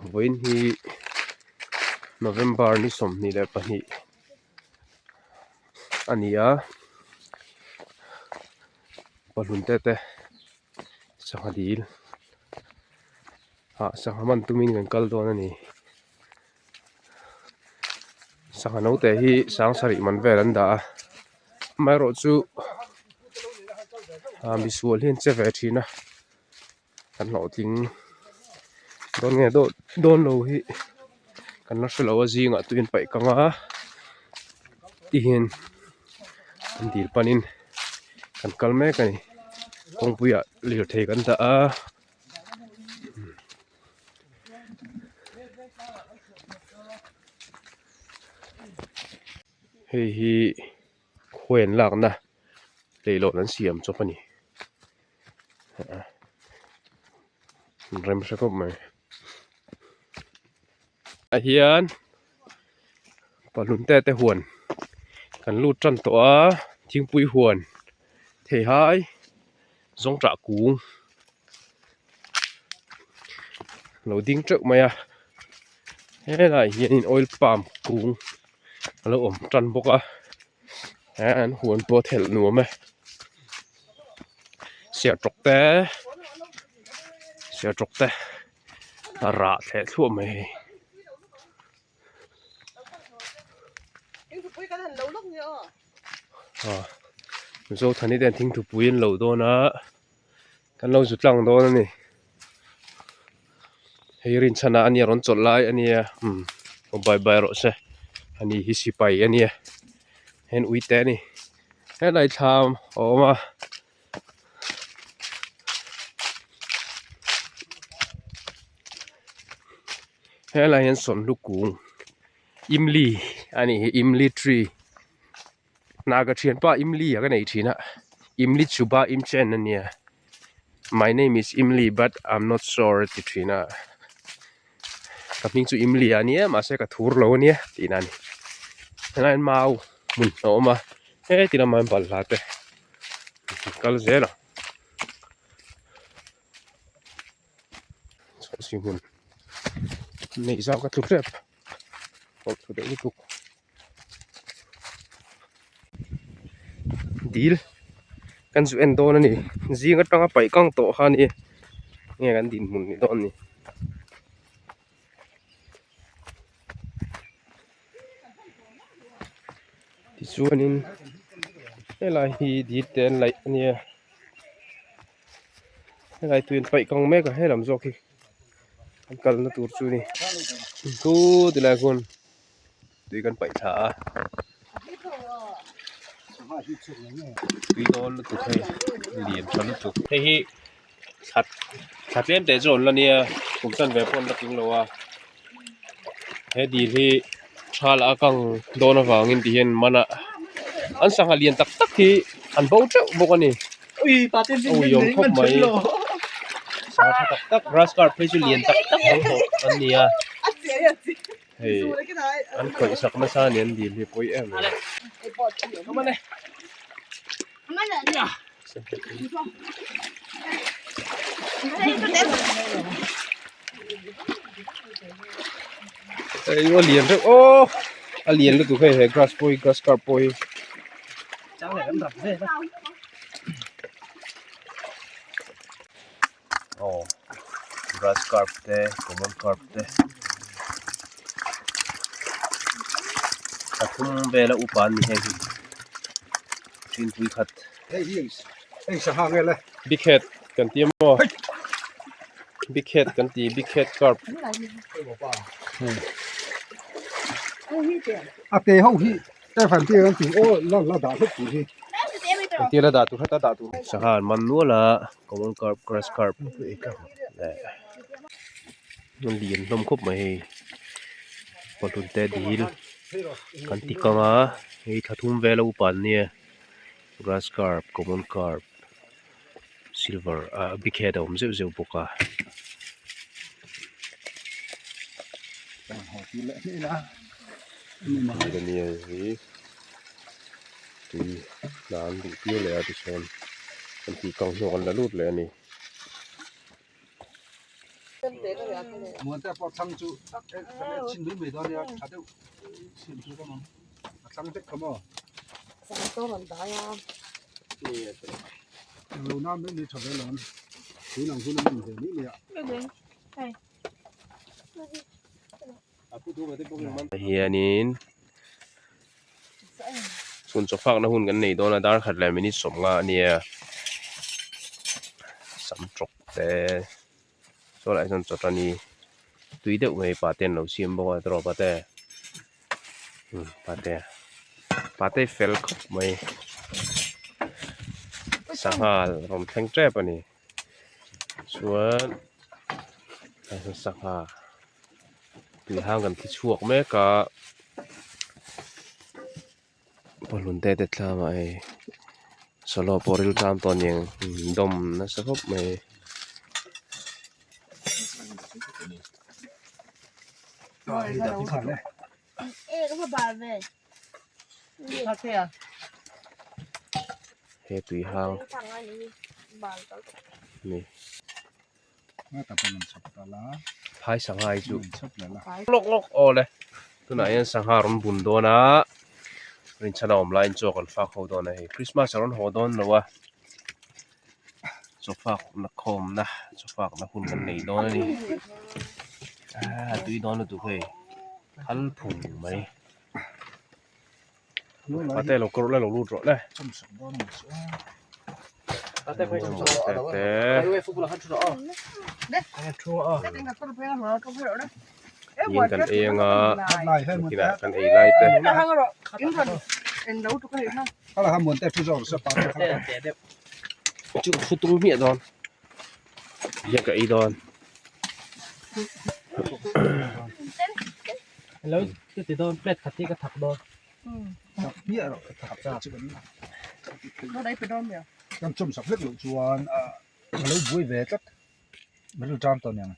Vawiin hi November ni 22 a ni a, pahlun te te sangha dil ah sangha man tumin kan kal dawn a ni. Sangha naute hi sang sarih man vel an dah a amaherawhchu ah misual hi an che ve thin a kan hlawhtling dawn nge dawn lo hi kan la hrelo a zingah tui an paih kang a tihian an dil panin kan kal mek a ni kawngpuiah lirthei kan dah a. Hei hi khawi an lakna leihlawn an siam chawp a ni an rem hre khawp mai ah hian balloon te te huan kan lut tan tawh a thingpui huan theihai zawngṭah kung. Lo ding teuh mai a helaiah hianin oil palm kung a lo awm tan bawk a eh an huan pawh a thelh nuam e sertawk te sertawk te a rah thleh thluah mai hei. Zothani te thingthupui an lo dawn a. Kan lo zu tlang dawn a ni. Hei rinchhanah a nia rawn chawlh lai a nia umm aw bai bai rawh se ani hi sipai a nia hen uite a ni helai thlam a awm a. Helai hian sawnhlu kung imli a nih hi imli tree. Naga thianpa Imli a ka nei thin a Imli chuba Imchen a nia my name is Imli but I'm not sure a ti thin a ka hming chu Imli a nia mahse ka thur lo a nia tihna a ni helaiah hian mau hmun a awm a heti lamah hian balhla te kal zel ang chawhsi hmun neih zau ka tlu hrep tawlh thlu deuh lutuk. Dil kan zu en dawn a ni zing atanga paih kang tawh kha a ni nge kan dinhmun ni dawn ni. Tichuanin helai hi dil te an laih a nia helai tui an paih kang mek a helam zawk hi an kalna tur chu a ni chu tilai khawn. Tui kan paih thla a tui dawn lutuk hei lian tha lutuk hei hi thla thla tlem teh chu an la nia kum chan ve pawh an la tling lo a he dil hi tha lah a kang dawn avangin ti hian man a an sangha lian tak tak hi an bo teuh bawk a ni a ui awm khawp mai sangha tha tak tak grass carp phei chu lian tak tak ang tawh an ni a. Hei an khawih sak nasa a ni an dil hi pawi em em. Hei a lian reuh aw a lian lutuk hei he grass pawh hi grass carp pawh hi. Aw grass carp te common carp te pathum vela upa an ni heng hi ṭinpui khat big head kan ti maw big head kan ti big head carp a te ho hi Engtir a dah tur heta dah tur sangha an man nual a common carp grass carp leh a lian hlawm khawp mai hei pawhlun te dil kan ti kang a hei thla thum vel a upa an nia grass carp common carp silver ah big head a awm zeuh zeuh bawk a. Ania hi tui hna an duh tir leh a tichuan an tih kang hnuah an la lut leh a ni. Muante pawh thlang chu chhin mai mai dawn nia tha deuh siam tur ang a thlang vek kha maw. Englo nan mai mai tha ve lo ang tun ang hun a hman ve mai mai a. Hianin chhun chaw fakna hun kan nei dawn a dar khat leh minute sawmnga a nia sam tawk te saw lai sawn chaw tani tui deuh mai pate an lo siam bawk a tiraw pate umm pate pate fel khawp mai sangha rawn thleng tep a ni chuan sangha tui hang kan thi chhuak mek a bawlhhlun te te tlang ah hei solo pawh ril ṭam tawh a niang dawm nasa khawp mai. He tui hang ni phai sangha hi chu lawk lawk aw le tunah hian sangha rawn bun dawn a rinchhan a awm laiin chaw kan fak ho dawn a hei krismas a rawn haw dawn lo a chaw fak na khawm na chaw fak na hun kan nei dawn a ni a tui dawn lutuk hei thal phung mai. Pate lo kawrh la lo lut rawh le. Yin kan ei anga kinah kan ei lai te. Chu thu tung hmiah dawn. Hian ka ei dawn. Hello chu ti dawn plate khat hi ka thak dawn. Thak hmiah rawh ka thak chak chu kan kan chawm sak hlek loh chuan a lo buai ve tlat ril ṭam tawh aniang.